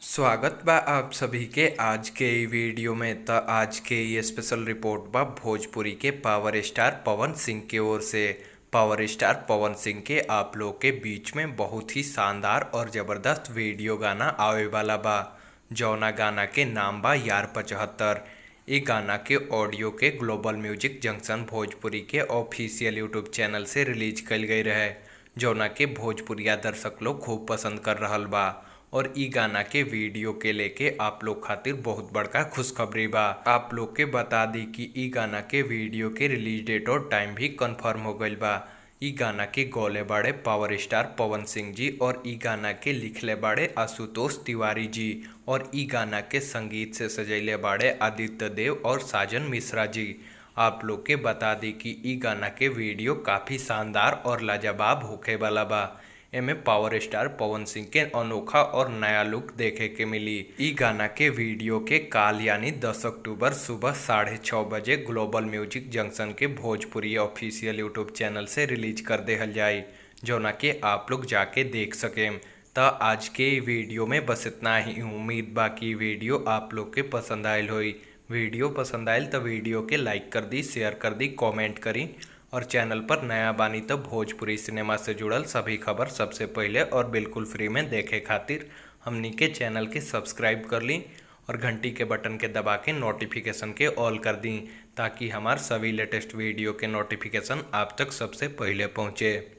स्वागत बा आप सभी के आज के इ वीडियो में। त आज के ये स्पेशल रिपोर्ट बा भोजपुरी के पावर स्टार पवन सिंह के ओर से। पावर स्टार पवन सिंह के आप लोग के बीच में बहुत ही शानदार और ज़बरदस्त वीडियो गाना आवे वाला बा, जौना गाना के नाम बा यार 75। इ गाना के ऑडियो के ग्लोबल म्यूजिक जंक्शन भोजपुरी के ऑफिशियल यूट्यूब चैनल से रिलीज कईल गई रहे, जौना के भोजपुरिया दर्शक लोग खूब पसंद कर रहल बा। और इ गाना के वीडियो के लेके आप लोग खातिर बहुत बड़का खुशखबरी बा। आप लोग के बता दी कि इ गाना के वीडियो के रिलीज डेट और टाइम भी कंफर्म हो गईल बा। इ गाना के गौले बाड़े पावर स्टार पवन सिंह जी और इ गाना के लिखले बाड़े आशुतोष तिवारी जी और इ गाना के संगीत से सजैले बाड़े आदित्य देव और साजन मिश्रा जी। आप लोग के बता दी कि इ गाना के वीडियो काफ़ी शानदार और लाजवाब होखे वाला बा। एमे पावर स्टार पवन सिंह के अनोखा और नया लुक देखे के मिली। इ गाना के वीडियो के काल यानी 10 अक्टूबर सुबह 6:30 बजे ग्लोबल म्यूजिक जंक्शन के भोजपुरी ऑफिशियल यूट्यूब चैनल से रिलीज कर देहल जाई, जौना के आप लोग जाके देख सकेम। त आज के वीडियो में बस इतना ही। उम्मीद बा कि वीडियो आप लोग के पसंद आयल होई। वीडियो पसंद आयल तो वीडियो के लाइक कर दी, शेयर कर दी, कमेंट करी और चैनल पर नया बानी तो भोजपुरी सिनेमा से जुड़ल सभी खबर सबसे पहले और बिल्कुल फ्री में देखे खातिर हमनी के चैनल के सब्सक्राइब कर ली और घंटी के बटन के दबा के नोटिफिकेशन के ऑल कर दी, ताकि हमार सभी लेटेस्ट वीडियो के नोटिफिकेशन आप तक सबसे पहले पहुँचे।